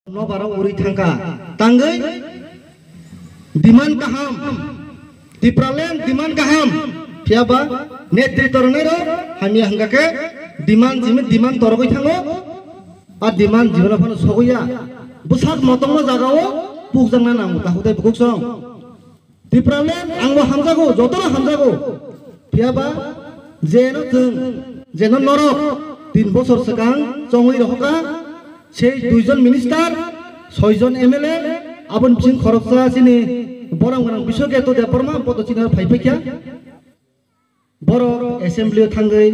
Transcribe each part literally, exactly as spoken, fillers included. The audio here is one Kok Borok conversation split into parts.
Nobar rok uri thangkha. Tangwi demand kaham. Tipraland demand kaham. Phiya ba netri tornai rok hamya hwnkha khe demand jimi demand torogwi thango. A demand jibano phano sogwi ya. Bwsak motongno jagao pukjakna nango, takhuk tei bukhuk song. Tipraland angbo hamjago, jotono hamjago. Phiya ba jeno chwng, jeno norok tin bosor swkang chongwi rohorkha, sei duijon minister, soijon M L A, aboni bising khoroksa chini borom gwnang Biswaketu Debbarma, boto chini phai phaikha. Borok assembly o thangwi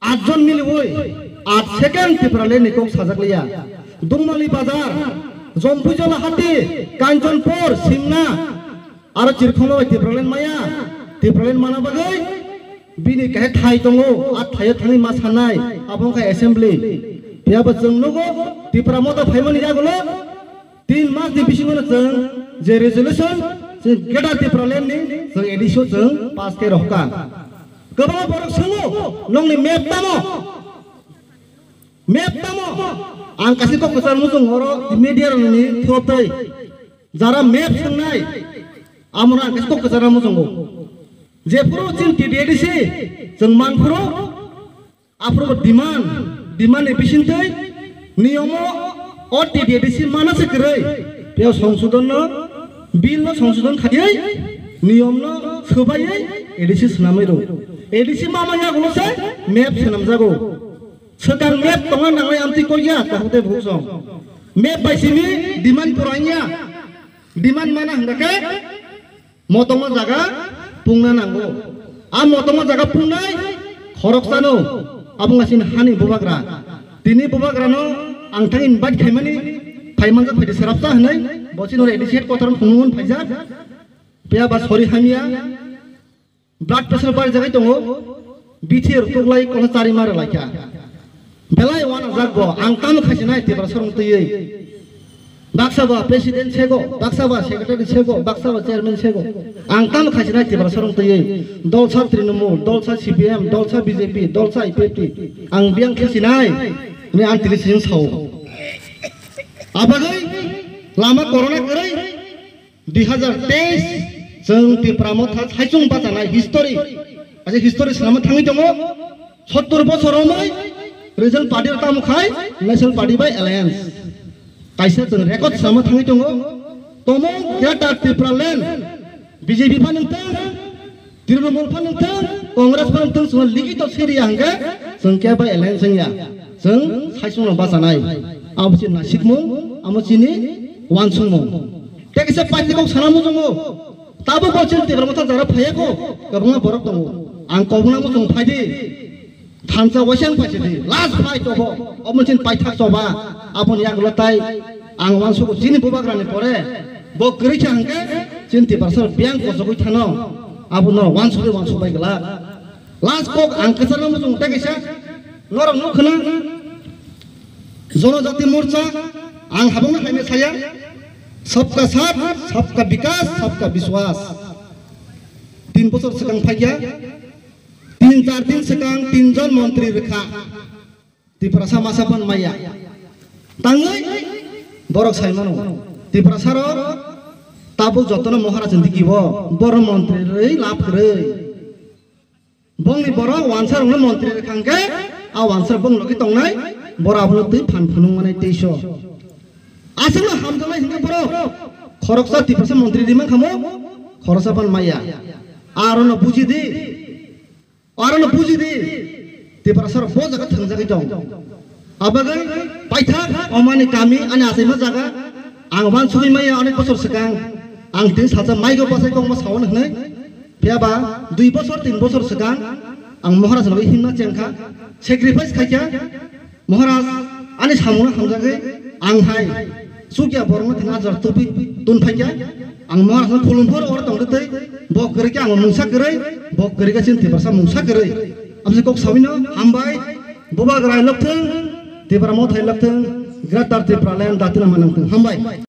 atjon miliwi at second Tipraland ni kok sajak liya. Dungmali Bazar, Jompuijala Hati, Kanchanpur, Simna, aro chirkhongma bai Tipraland maya. Tipraland mana bagwi bini kahe thai tongo, a thaio thangwi ma sanai, abo wngkha assembly. Phiya bo chwng nugo, Tipra Motha phaimani yagulo, tin mas ni bisingo no chwng je resolution, chwng Greater Tipraland ni chwng A D C o chwng pass khe rohka. Kwbangma borok swngo, "Nongni map tamo? Map tamo?" Ang kaisa kok kwchar muchung oro media rokni through twi jara map swngnai, amoro ang kaisa kok kwchar muchungo. Jephuru chini T D A D C chwng manphuru, aphuru demand, demand ni bisingtwi niyomo o T D A D C mana se kwrwi, tei o songsodon no, bill no songsodon khaiwi niyom no swbaiwi A D C swnamwi rw. A D C ma manya gulo se map swnamjago. Swkang map tongna nangnai amtwi kok ya, takhuk tei bukhuk song. Map bai simi demand pura wngya. Demand mana hwnkha khe motongma jaga pungna nango. A motongma jaga pungnai khoroksano abo wngkha chini hani bubagra. Tini bubagrano ang thang invite khaimani, phaimanjak phaidi srapsa hwnwi, bo chini oro A D C headquarter phunukmani phaijak. Phiya ba sori hamya, blood pressure barjagwi tongo, bithi rw tuklai kosa chari ma rwlaikha. Belai uanajak bo, ang tamo khaisinai Tiprasa rok twiwi. Baksa ba president sego, baksa ba secretary sego, baksa ba chairman sego. Ang tamo khaisinai Tiprasa rok twiwi. Dolsa Trinamool, dolsa C P M, dolsa B J P, dolsa I P F T. Ang biyang khaisinai hwnwi ang tini sijing sao. Abagwi lama corona kwrwi dui hazar teis chwng Tipra Motha saichung bachanai history. Kaisa history swnamwi thangwi tongo. Sottor bosor romwi Regional Party rok tamo khai National Party bai alliance. Kaisa chwng record swnamwi thangwi tongo. Tomo Greater Tipraland B J P pha nungthang, Trinamool pha nungthang, Congress pha nungthang, chwng likito siriya hwnkhe chwng khe bai alliance wngya. Chwng saichungno bachanai. Abo chini nasikmung, amo chini uansukmung. Tei kisa paithago sana muchungo. Tabuk bo chini Tipra Motha jara phaiya kho, kwbangma borok tongo. Ang kobokno muchung phaidi. Thansa waisa ang paisidi. Last fight obo. Omo chini paithak choba. Aboni yagulo tai ang uansugo chini bubagrani pore. Bo kwrwi kha hwnkhe chini Tiprasa biyang kochogwi thano. Abono uansugwi uansuk bai glak. Last kok ang kwcharo muchung tei kaisa norok nuk khna, Jonojati Morcha, ang habongno haino saya, Sabka Saath, Sabka Vikas, Sabka Vishwas. Tin bosor swkang phaikya, tin char din swkang tinjon montri rwkha. Tiprasa masa phan maya. Tangwi borok saimano. Tiprasa rok tabuk jotono Maharaj ni dikibo, boro montri rwi lab kwrwi. Bongni borok wansa rokno montri rwkha hwnkhe, a wansa bong logi tongnai, boro abono twi phan phunuk manai teiso. Aswkno hamjaknai hwnkhe borok khoroksa Tiprasa montri rimang khamo, khoroksa phan maya. Arono bujidi, arono bujidi, Tiprasa rok bo jaga thwngjagwi tong. Abagwi paithak omani kami ani achaima jaga ang uansugwi maya onek bosor swkang. Ang tini salsa maigo bachai kok ma sawan hwnwi. Phiya ba dui bosor tin bosor swkang ang Maharaj logi himna chengkha, sacrifice khaikha. Maharaj ani samungno hamjagwi ang hai chukya borokno thwngna jar tupi tun phaikha. Ang Maharajno khulumphuru oro tongtwi twi bo kwrwikhe ang mungsa kwrwi, bo kwrwikhe chini Tiprasa mungsa kwrwi. Amse kok sabino hambai. Bubagra hai lokthwng, Tipra Motha hai lokthwng, Greater Tipraland datina manangthwng. Hambai.